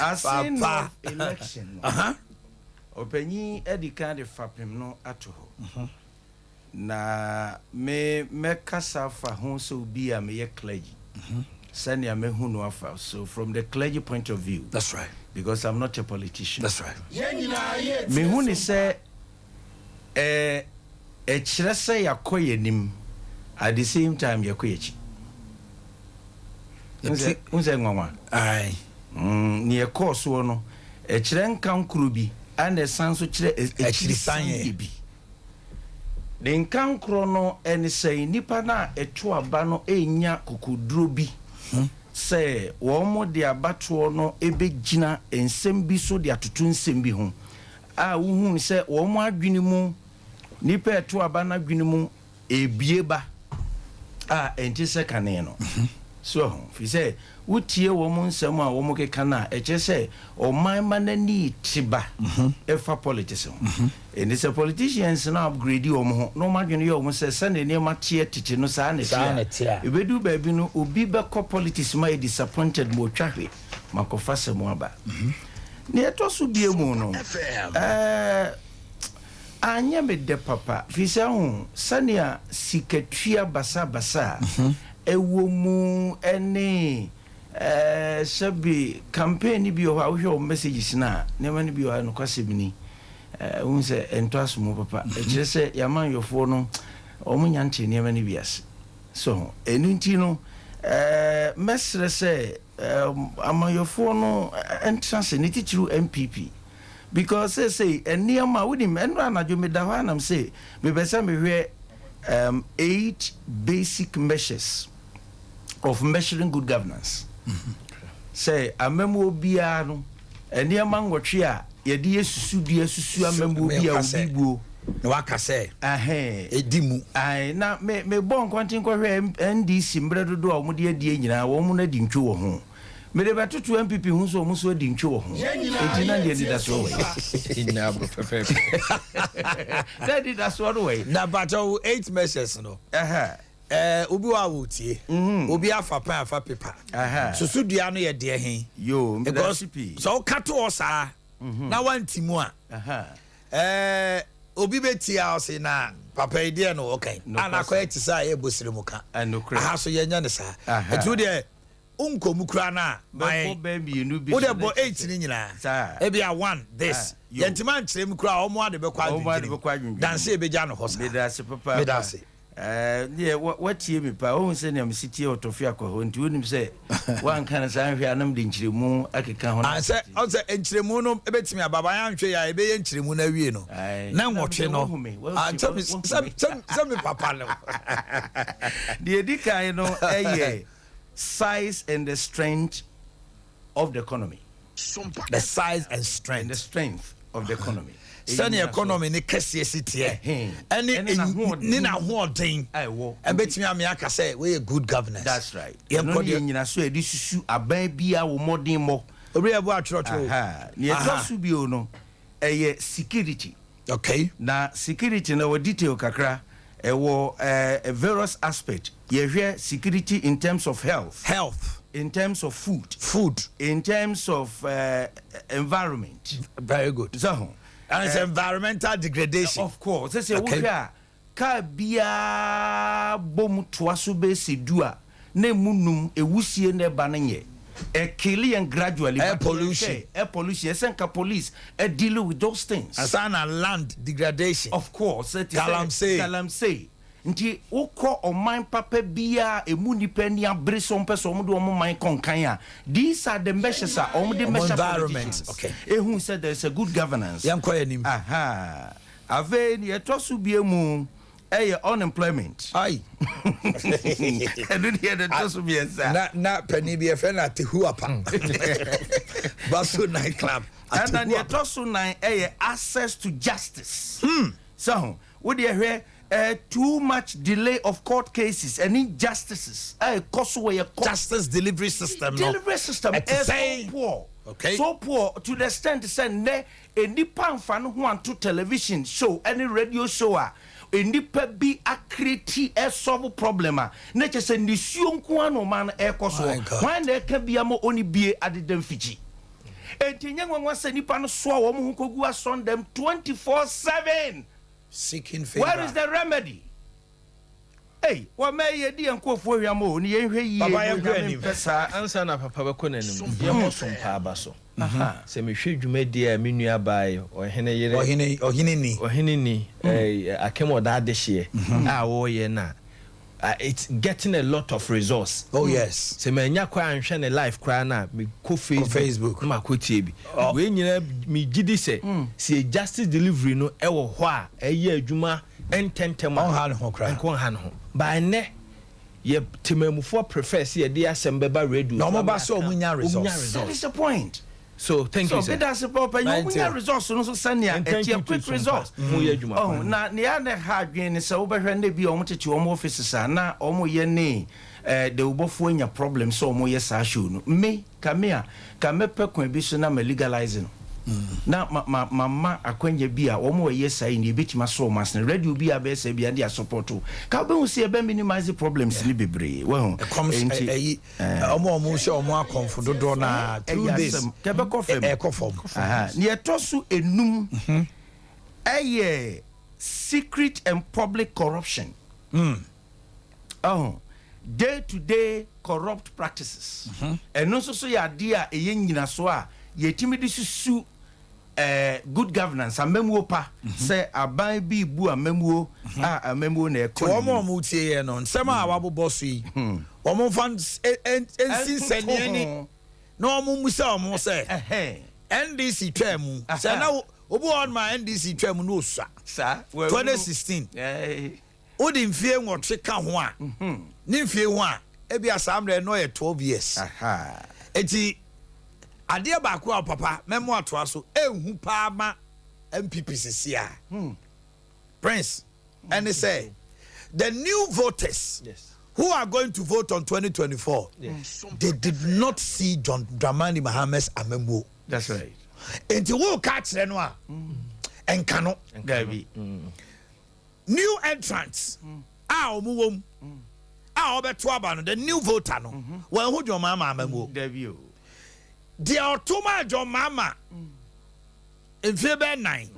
Assin Papa. North election no, ɔpanyin adi kan de fapem no ato hɔ. Na me mɛkasa fa ho sɛ obi a meyɛ clergy, sɛnea mehu no afa so from the clergy point of view, That's right. because I'm not a politician. That's right. Mehu ne sɛ ɛkyerɛ sɛ yɛakɔ yɛn anim, at the same time yɛkɔ yɛkyi. N sɛ nwanwa. Aye. Ne yɛkɔɔ soɔ no, ɛkyerɛ nka nkoro bi ana ɛsan so kyerɛ akyirisan bi. Ne nka nkorɔ no ɛne sɛ nnipa no a ɛto aba no ɛnya kokoduro bi sɛ wɔn mo de abatoɔ no ɛbɛgyina nsɛm bi so de atoto nsɛm bi ho a wohu sɛ wɔn mo adwene mu, nipa ɛto aba no adwene mu ebie ba a ɛnte sɛ kane no so ho, firi sɛ wotie wɔn nsɛm a wɔn keka no a, ɛkyerɛ sɛ ɔman ma n'ani te ba ɛfa politics ho. Ɛnti sɛ politicians no upgrade wɔn ho na wɔn adwene yɛ wɔn sɛ sɛnea nneɛma teɛ tete no saa na Saa na ɛteɛ a. Ɛbɛdu baabi no, obi bɛkɔ politics ma yɛ disappointed ma otwa hwe ma kɔfa sɛm aba. Nea ɛtɔ so bie mu no, anyɛ me dɛ papa, firi sɛ ho sɛnea sikatua basabasa a ɛwɔ mu ɛne sɛbi campaign no bi wɔ hɔ a, wohwɛ wɔ messages no a, nneɛma no bi wɔ hɔ a, nokwasɛm ni, wohu sɛ ɛntɔ asomu papa. Ɛkyerɛ sɛ yɛamanyɔfoɔ no, ɔmo nya nte nneɛma no bi ase so ho. Ɛno nti no, mɛsrɛ sɛ amanyɔfoɔ no ɛntena se ne titiriw NPP, because sɛsei nneɛma a wonim, ɛno anadwo meda hɔ anam sɛ mepɛ sɛ mehwɛ eight basic measures of measuring good governance, sɛ amammuo biara no, nneɛma 8 a yɛde yɛ susu dua susu amammuo bi a obi buo na waka sɛ ahɛn ɛdi mu. Ae, na me mebɔ nkɔnten kɔhwɛ NDC mmerɛ dodoɔ a wɔde adie nyinaa, wɔn mu no adi ntwo wɔ ho. Mede bɛtoto NPP ho nso, wɔn nso adi ntwo wɔ ho. Enti na deɛ anidasoɔ wɔ yi nyinaa bɔ pɛpɛɛpɛ. Na anidasoɔ no wɔ yi. Na bàtɛ wo eight measures no, obi wɔ a wɔtie, obi afa pen, afa paper, susu dua no yɛ deɛ he? Yo. Because mbɛdase pii. sɛ woka to hɔ saa na wanti mu a, obi bɛtie a, ɔse na papa yi deɛ no wɔkan ana akɔyɛ te sɛ a yɛbɔ sire mu ka. Ɛnokorɛ. Aha so yɛnyɛ ne saa. Ɛnti wo deɛ wonkɔ mu koraa no a, ma bɛbɔ yɛn bɛɛ mmienu bi wode so bɔ na eight kyerɛ no nyinaa. Saa. Ebi a one this Ah, yo. yɛntimi ankyerɛ mu koraa a, ɔmo ade bɛkɔ Ɔmo ade adwendwene bɛkɔ adwendwene. danse ebɛgya no hɔ saa. Meda ase papaapa. Meda ase. Deɛ watie me paa, wohu sɛ nea mesi tie ɔtɔfe akɔ hɔ nti wonim sɛ woanka no saa nhwɛ anam de nkyerɛmu akeka ho na Ah, sɛ ɔsɛ nkyerɛmu no ebɛtumi aba ba yɛanhwɛ yɛ a, ebɛyɛ nkyerɛmu no awie no Aye. na 8 no. Wahu me, wahu Ah, me, sɛ me wahu sɛ me. sɛ me papa no. Deɛ ɛdi kan no ɛyɛ size and the strength of the economy. The size and and the strength. Strength of the economy. Sɛnea economy ne kɛseɛ si teɛ ɛne Ɛne n'ahoɔden. ne n'ahoɔden a ɛwɔ ɛbɛtumi ame aka sɛ wɔyɛ good governance. That's right. Yɛnkɔ Ɛno ne deɛ yɛ nyinaso a yɛde susu aban biara wɔ mmɔden mmɔ. Obi yɛ bo atwerɛtwerɛ. Aha. Nea ɛtɔ so bio no ɛyɛ security. Na security no, ɛwɔ detail kakra, ɛwɔ various aspect. Yɛhwɛ security in terms of health, health, in terms of food, food, in terms of environment. Very good. Sɛ ho And it's environmental degradation. Of course, sɛ wohwɛ a, kaa biara bɔ mu toa so bɛsi 10 a, na emu num ewusie na ɛba no nyɛ ɛkill yɛn gradually. Air But pollution. yɛhwɛ air pollution, ɛsɛ nka police ɛ deal with those things. Ansa na land degradation. Of course, ɛte sɛ Galamsey. Galamsey. Nti wokɔ ɔman papa biara emu, nipa ani abere sɛ ɔmpɛ sɛ ɔmo de ɔmo man kɔnkan a, these are the measures a ɔmo de Ɔmo measure environment, politicians ehu sɛ there is a good governance. Yɛnkɔ yɛn anim. Aha, afei deɛ ɛtɔ so bie mu ɛyɛ unemployment. Ai. Ɛno deɛ de ɛtɔ so mmiɛnsa. Na panin bi yɛfrɛ no Atehuapa, Baso night club. Ɛna deɛ Atehuapa. ɛtɔ so nan ɛyɛ access to justice. Sɛ ho wodeɛ hwɛ too much delay of court cases and injustices a ɛkɔ so wɔ yɛ court. Justice delivery system no delivery system ɛte ɛyɛ sɛn? so poor, so poor to the extent sɛ nnɛ enipa nfa no ho anto television show ɛne radio show a enipa bi acreate ɛsolve problem a, na kyerɛ sɛ nisuo nko ara na ɔman no ɛrekɔ My soɔ. God. Hwan na ɛka bi ama ɔne bie adeda mfikyi? Enti nyɛ nwanwa sɛ nipa no soa wɔn ho kɔgu asɔndɛm 24/7 seeking favor. Where is the remedy? Ei, wɔma yɛdi yɛn nkurɔfoɔ hwam o, ne yɛnhwɛ yie. Papa, na yɛnkɔ Onyame anim. mpɛ saa. Ansa na papa bɛkɔ n'anim, yɛmmɔ so mpa aba so sɛ mehwɛ dwumadie a me nua bae, ɔhene yere, Ɔhene, ɔhene ni. Ɔhene ni, Akem Ɔda adehyeɛ a wɔreyɛ no a, it's getting a lot of results. Sɛ manya kwan anhwɛ ne live koraa no a, mekɔ Facebook, Facebook. na makɔ tie bi. Wei nyinaa megye di sɛ justice delivery no ɛwɔ hɔ a, ɛyɛ adwuma ntɛntɛm a, Ɔnha ne ho koraa. Nko ɔnha ne ho. Ba ɛnnɛ yɛ temamufoɔ prefer sɛ yɛde asɛm bɛba radio Na so ɔmo ama ba sɛ ɔmo nya ɔmo results. nya That results. is the point. So thank so you, sir. beda ase pɔpɛ yɛ Thank ɔmo nya you. results no so sɛnea And thank you ɛteɛ to quick Sumpa. results. Mo yɛ adwuma Oh, pa. na nea na ɛha adwene ne sɛ wobɛhwɛ ne bi a ɔmo tete ɔmo offices a na ɔmo yɛ ne dawubɔfoɔ anya problem sɛ ɔmo yɛ saa show no. Me ka me a ka mɛpɛ kwan bi so na ma legalize no na ma akwanya bi a wɔn a wɔyɛ saa yi ne ebɛtumi asɔ wɔn asene radio bi a bɛyɛ saa bi a de asupport ka wobɛhu sɛ yɛbɛ minimize problems ne bebree wɔn. Ɛkɔm ɛyi ɔmo a ɔmo hyɛ ɔmo akɔnfo dodoɔ na through this kɛbɛkɔ fam. Ɛkɔ fam. Nea ɛtɔ so enum ɛyɛ secret and public corruption. Day to day corrupt practices, ɛno nso so yɛ adeɛ a ɛyɛ nyinaso a yɛtumi de susu good governance, amamuo pa, sɛ aban bi bu amamuo a amamuo na ɛkɔ Wɔn a n'anim. wɔn tie yɛ no, nsɛm a wabobɔ so yi, wɔn nfa nsi nsɛnniɛ ni na wɔn musa wɔn sɛ NDC twaa mu sɛ na obi wɔ hɔ nom a NDC twaa mu na osua saa 2016, wode mfie 8 ka ho a, ne mfie ho a ebi a saa mmerɛ no yɛ 12 years. Eti adeɛ baako a papa mɛmo atoa so ehu paa ma NPP sisi a, Prince, ɛne sɛ the new voters who are going to vote on 2024, they did not see John Dramani Mahama's amamuo. That's right. Nti wo ka kyerɛ no a, ɛnka no. Dabi. New entrants a wɔn wɔ mu a wɔbɛto aba no, the new voter no, wɔn ho John Mahama amamuo. Dabi o. Deɛ ɔto ma John Mahama mfie bɛɛ 9,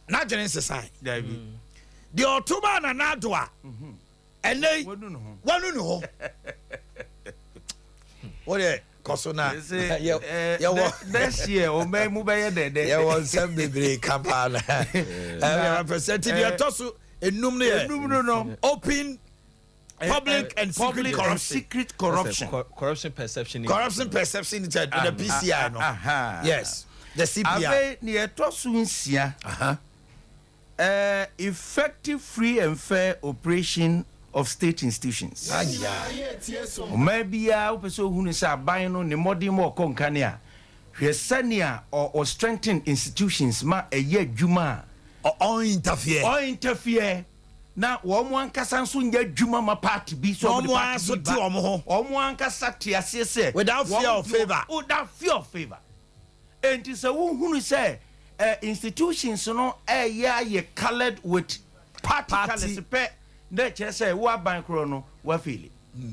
n'adwene nsesan. Dabi. Deɛ ɔto ma Nana Addo a ɛnɛ yi wadu ne ho. Wanu ne ho. Wɔdeɛ kɔ so na yɛwɔ next year ɔmɛ mu bɛyɛ dɛdɛ. Yɛwɔ nsɛm bebree ka paa na ɛyɛ pɛ ti deɛ ɛtɔ so enum no yɛ enum no open, public and secret public and corruption. Secret corruption. Corruption perception. Corruption perception, the PCI no. Yes, the CPI. Afei nea ɛtɔ so 6, effective, free and fair operation of state institutions. Aya. Ɔman biara, wopɛ sɛ ohunu sɛ aban no ne mmɔden ma ɔkɔ nkane a, hwɛ sɛnea ɔ strengthen institutions ma ɛyɛ adwuma. Ɔn interfere. A ɔinterfere na wɔn mo ankasa nso nyɛ adwuma ma party bi so Na ɔmo de wɔn party nso bi te ba. wɔn ho. Wɔn ankasa te aseɛ sɛ Without fear wɔn of favour. Without fear of favour. Enti sɛ wohunu sɛ institutions no ɛyɛ ayɛ coloured with party Party. colours pɛ, na kyerɛ sɛ wo aban korɔ no wafail.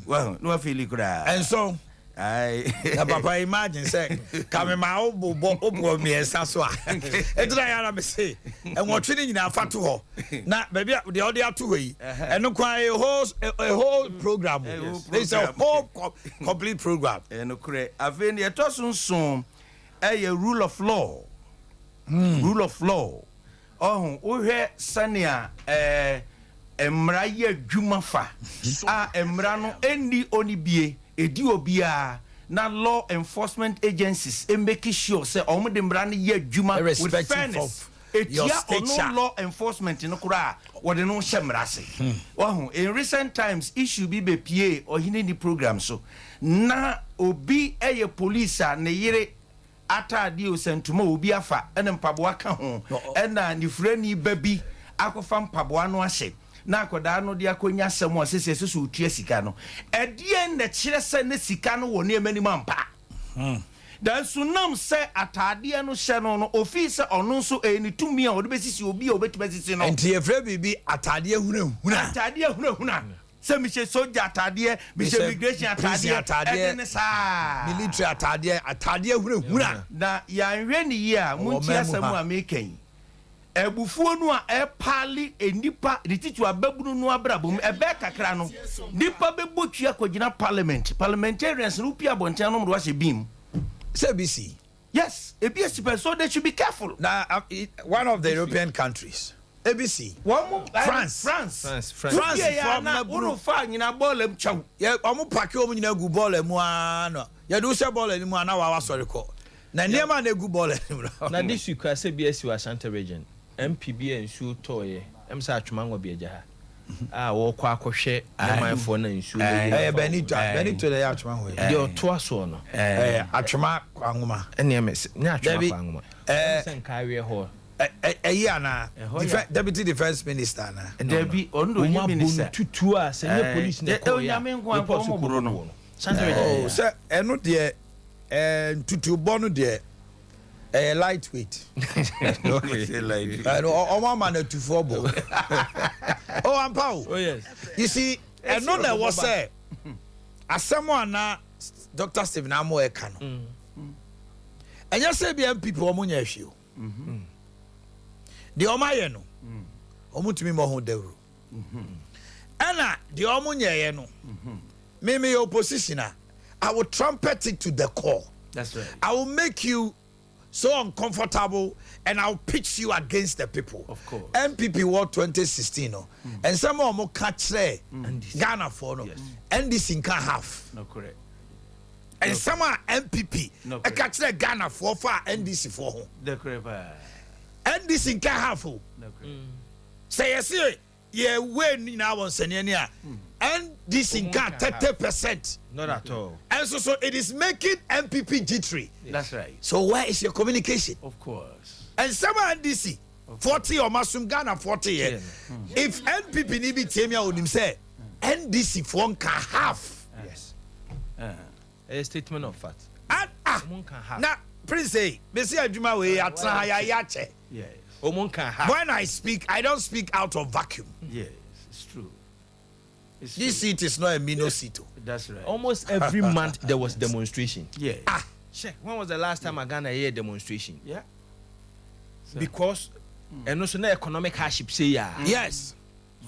Wahu na wafail koraa. Ɛnso Aye. Na papa, imagine sɛ kamema wobobɔ wobɔ 3 so a, ɛgyina yɛ ara me se 8 no nyinaa fa to hɔ na baabi a deɛ ɔde ato hɔ yi, ɛno kwan a whole program. A whole It's a program. whole complete program. Ɛnokorɛ. Afei deɛ ɛtɔ so 7 ɛyɛ rule of law. Rule of law, ɔho wohwɛ sɛnea mmara yɛ adwuma fa a, mmara no ɛnni oni bie ɛdi obiara, na law enforcement agencies make sure sɛ ɔmo de mmara no yɛ adwuma with Irrespective fairness of your etia stature. ɔno law enforcement no koraa, wɔde no hyɛ mmara ase. Wahu, in recent times issue bi bepie ɔhene ni program so na obi ɛyɛ police a ne yere ataadeɛ o sɛ ntoma a obi afa ɛne mpaboa ka ho, ɛna ne furani ba bi akɔfa mpaboa no ahyɛ na akwadaa no de akɔnya asɛm a sɛsɛ sɛ sɛ otua sika no, ɛdeɛn na kyerɛ sɛ ne sika no wɔ nneɛma anim ampa? Nanso nam sɛ ataadeɛ no hyɛ no, ofii sɛ ɔno nso ɛyɛ ne tumi a ɔde bɛsisi obi a ɔbɛtumi asisi no. Nti yɛfrɛ biribi ataadeɛ hunahuna. Ataadeɛ hunahuna. Sɛ mehyɛ sogya ataadeɛ, mehyɛ immigration prison ataadeɛ, ataadeɛ, ɛde ne saa. Military ataadeɛ, ataadeɛ hunahuna. Na yɛanhwɛ ne yie a, Ɔwɔ montie man mu asɛm ha. a meka yi. Abufuo no a ɛpaale nnipa ne titi ababunu no abrabɔ mu, ɛbɛɛ kakra no, nipa bɛbɔ twi akɔgyina parliament. Parliamentarians no, wopie abɔnten anom de wahyɛ bin mu. Sɛ bi si. Yes, ebi esi pɛ, so they should be careful. Na one of the European countries, ABC. Wɔn mo France. France. France, France. France Wopie yɛ fo ana mmabunu. wɔn fa nyina bɔɔla mu kyɛw. Yɛ ɔmo pack wɔn nyinaa gu bɔɔla mu aa no, yɛde wohyɛ bɔɔla no mu a na wawa sɔre kɔ na nneɛma na egu bɔɔla no mu no. Na this week asɛ bi asi wɔ Ashanti Region. MP bi a nsuo tɔɔyɛ sɛ Atwoma Ngɔ bi agya ha a wɔkɔ akɔhwɛ ne manfoɔ na nsuo no Ɛyɛ afa Benito. wɔn. Benito na ɛyɛ Atwoma hɔ yi. Deɛ ɔtoa soɔ no, Ɛyɛ Atwoma Anwoma. Ɛneɛ mɛ ne Atwoma Dabi, kɔ Anwoma sɛ nkaeɛ hɔ. Ɛyi ana Ɛhɔ yɛ- deputy defence minister ana? Dabi, ɔno de wɔn onye abɔ minister. no tutuo a sɛ nyɛ police na ɛkɔɔyɛ a, Onyame nko a report nkɔ so ɔmo boro no. kɔkɔɔ no. Ashanti Region. Oh, sɛ ɛno deɛ, ntutubɔ no deɛ, ɛyɛ light weight. Ɛno ɔmo ama no atufoɔ bɔ. Oh, ampa o. Oh yes. You see, ɛno na ɛwɔ sɛ asɛm a na Dr Stephen Amo ɛka no, ɛnyɛ sɛ bi NPP ɔmo nyɛ hwee o. Deɛ ɔmo ayɛ no, ɔmo ntumi mmɔ ho dawuro, ɛna deɛ ɔmo nyɛɛyɛ no, me me yɛ opposition a, I will trumpet it to the core. That's right. I will make you so uncomfortable and I will pitch you against the people. Of course. NPP wɔ 2016 no, nsɛm a ɔmo ka kyerɛ Ghanafoɔ no, NDC nka half. No, correct. Nsɛm a NPP No, ɛka kyerɛ Ghanafoɔ fa NDC foɔ ho, The correct paa. NDC nka half o. No, correct. Sɛ yɛse yɛ wei nyinaa wɔ nsɛnniɛ ni a, NDC nka 30%. Not at all. Ɛnso so it is making NPP jittery. That's right. So where is your communication? Of course. Nsɛm a NDC 40 ɔma Ghana 40 yɛ, if NPP ni bi tie mi a, onim sɛ NDC foɔ nka half. Yes, a statement of fact. And, ah, Ɔmo nka half. Na Prince yi mesi adwuma wei atena ha yɛ akyɛ. Ɔmo nka half. When I speak, I don't speak out of vacuum. Yes, it's true. It's This true. seat is not a minor seat o. That's right. Almost every month there was demonstration. Ah. Check, when was the last time a Ghana hear demonstration? Yeah. So, Because ɛno so na economic hardship say ya.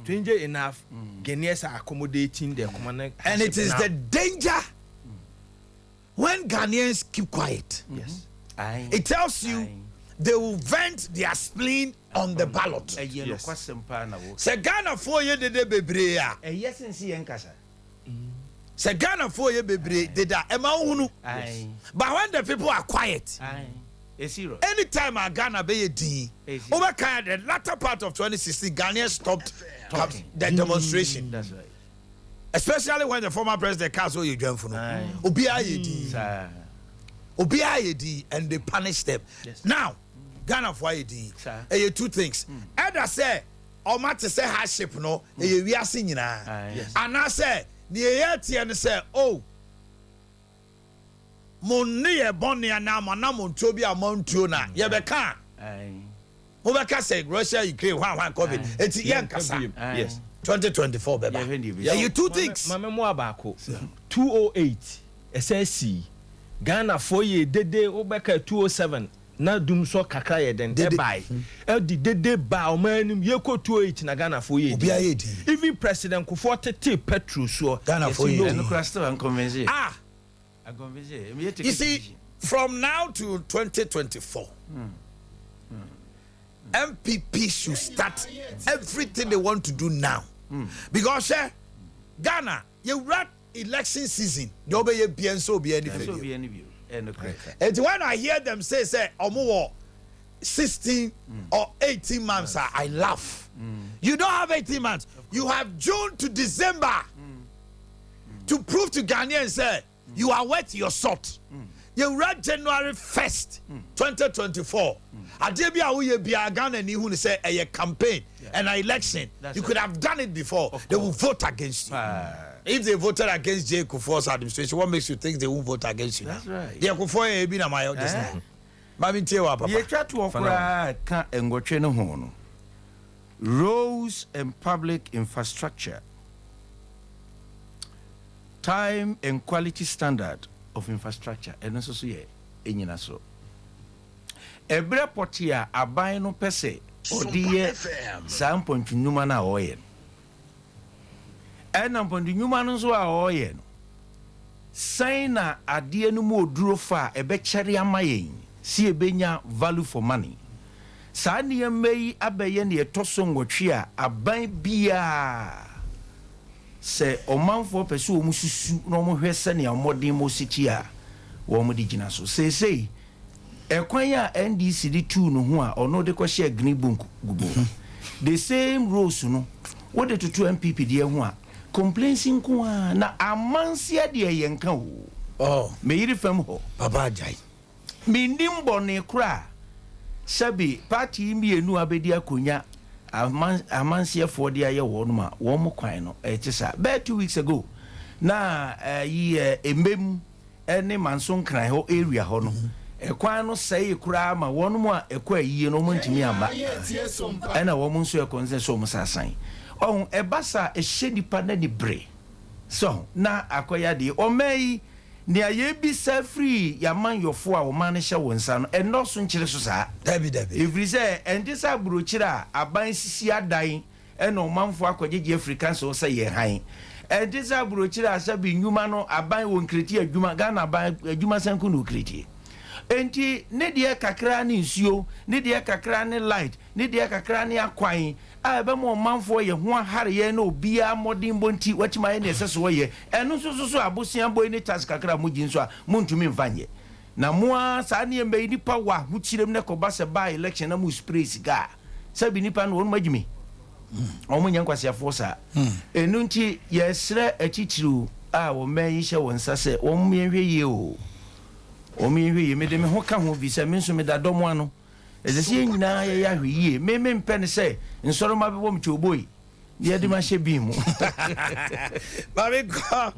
Stranger enough, Ghanaians are accommodating the economic And it hardship is now. the danger when Ghanaians keep quiet. Aye. It tells you they will vent their spleen on the ballot. Ɛyɛ nokwasɛm paa na wo. Sɛ Ghanafoɔ yɛ dede bebree a, Ɛyɛ sensi yɛn kasa. Sɛ Ghanafoɔ yɛ bebree dede a, ɛma wohunu. But when the people are quiet, It's serious. anytime a Ghana bɛyɛ din, Esi. wobɛka the latter part of 2016, Ghanaians stopped Talking. the demonstration, That's right. especially when the former president kaa sɛ ɔyɛ dwanfo no, obiara yɛ din. Saa. Obiara yɛ din and they punish them. Now Ghanafoɔ ayɛ din. Saa. Ɛyɛ two things: ɛda sɛ ɔma te sɛ hardship no ɛyɛ wiase nyinaa, anaasɛ nea ɛyɛ teɛ no sɛ, oh, mo ne yɛ bɔne anaa mo anam ntuo bi a mo ntuo na yɛbɛka a, mobɛka sɛ Russia, Ukraine, hwan hwan, COVID, eti yɛnkasa. 2024 bɛba. Yɛhwɛ deɛ ɛbɛsi. Yɛyɛ two things. Maame mu abaako 208 ɛsɛ si Ghanafoɔ yɛ dede, wobɛka 207 na dum sɔ kakra yɛ den. Dede. Ɛbae ɛdi dede ba ɔman anim, yɛkɔ 208 na Ghanafoɔ yɛ Obiara yɛ din. Even President Kufuor tete petrol soɔ. Ghanafoɔ yɛsi yɛ no. din. Ɛno kora still unconvinced. Ah. Unconvinced. Ɛmi yɛ take You see, decision. from now to 2024, NPP should start everything they want to do now because Ghana yɛwura election season deɛ, ɔbɛyɛ bia nso obiara ni Ɛsɛ fɛ bio. obiara ni bio. Ɛno korɛ. Eti when I hear them say ɔmo wɔ 16 or 18 months ah, I laugh. You don't have 18 months. You have June to December to prove to Ghanaians say you are worth your salt. Yɛwura January 1st, 2024, adeɛ bi a woyɛ biara, Ghana ni hu ni sɛ ɛyɛ campaign and an election. That's You right. could have done it before. They will vote against you. Paa. If they voted against J. Kufuor's administration, what makes you think they won't vote against you That's now? right. Deɛ Kufuor yɛ ebi na ma yɛ this Eh? time. Maame tie wa, papa. Yɛtwa toɔ koraa ka nwɔtwe no ho no, roads and public infrastructure. Time and quality standard of infrastructure, ɛno nso so yɛ ɛnyina so. Ɛberɛ pɔte a aban no pɛ sɛ ɔde yɛ saa mpɔntu nnwuma no a ɔreyɛ no, ɛna mpɔntu nnwuma no nso a ɔreyɛ no, sɛn na adeɛ no mu oduro fa a ɛbɛkyɛre ama yɛn si ebenya value for money. Saa nneɛma yi abɛyɛ nea ɛtɔ so 8 a aban biara sɛ ɔmanfoɔ pɛ sɛ wɔn susu na wɔn hwɛ sɛnea mmɔden mo si kyi a wɔn de gyina so. Seesei ɛkwan a NDC de tuu no ho a ɔno de kɔhyɛ green book gugu, the same roads no wode toto NPP deɛ ho a, complaints nko a na amanseɛ deɛ yɛn ka o. Oh. Meyiri fam hɔ. Papa agyae. Mennim bɔne koraa sɛbi party mmienu abɛdi akonnwa amanseɛfoɔ de ayɛ wɔn a wɔn mo kwan no ɛte saa. Bɛɛ 2 weeks ago na ɛyi emem ɛne Manso Nkran hɔ area hɔ no, ɛkwan no sɛe koraa ma wɔn mu a ɛkɔ ayie no wɔn ntumi amba, ɛna wɔn nso ɛkɔ nsɛ sɛ wɔn sasan ɔho. Ɛba saa, ɛhyɛ nipa n'ani bere so na akɔyɛ adeɛ. Ɔman yi nea yɛbisa firi yamanyɔfoɔ a ɔman no hyɛ wɔn nsa no ɛnɔɔso nkyerɛ so saa. Dabi, dabi. Ɛfiri sɛ ɛnte sɛ aburokyerɛ a aban sisi adan ɛna ɔmanfoɔ akɔgyegye afiri council sɛ yɛ han. Ɛnte sɛ aburokyerɛ a sɛbi nnwuma no aban wɔ nkreti adwuma. Ghana aban adwuma sɛnko na okretie enti ne deɛ kakra ne nsuo, ne deɛ kakra ne light, ne deɛ kakra ne akwan a ɛbɛma ɔmanfoɔ yɛ ho ahare yɛn na obiara mmɔden bɔ nti watumi ayɛ ne ɛsɛ so wɔyɛ. Ɛno nso so so abosea bɔ yi ne tax kakra a mogye nso a montumi mfa nyɛ na mo a saa nneɛma yi nipa wɔ ahokyerɛm ne kɔba sɛ baa election na mo spray sika a sɛbi nipa no wɔn agyimi, wɔn nyɛ nkwasiafoɔ saa. Ɛnu nti yɛsrɛ akyitiriw a wɔn mɛn yi hyɛ wɔn nsa sɛ wɔn yɛnhwɛ yie o, wɔn yɛnhwɛ yie. Mede me ho ka ho bi sɛ me nso meda dɔm ano. Ɛsɛ sɛ yɛn nyinaa yɛyɛ ahwɛ yie. Me me mpɛ ne sɛ nsɔrɔma bɛbɔ me kyɛwboi yɛde ma hyɛ bii mu. Maame kɔ.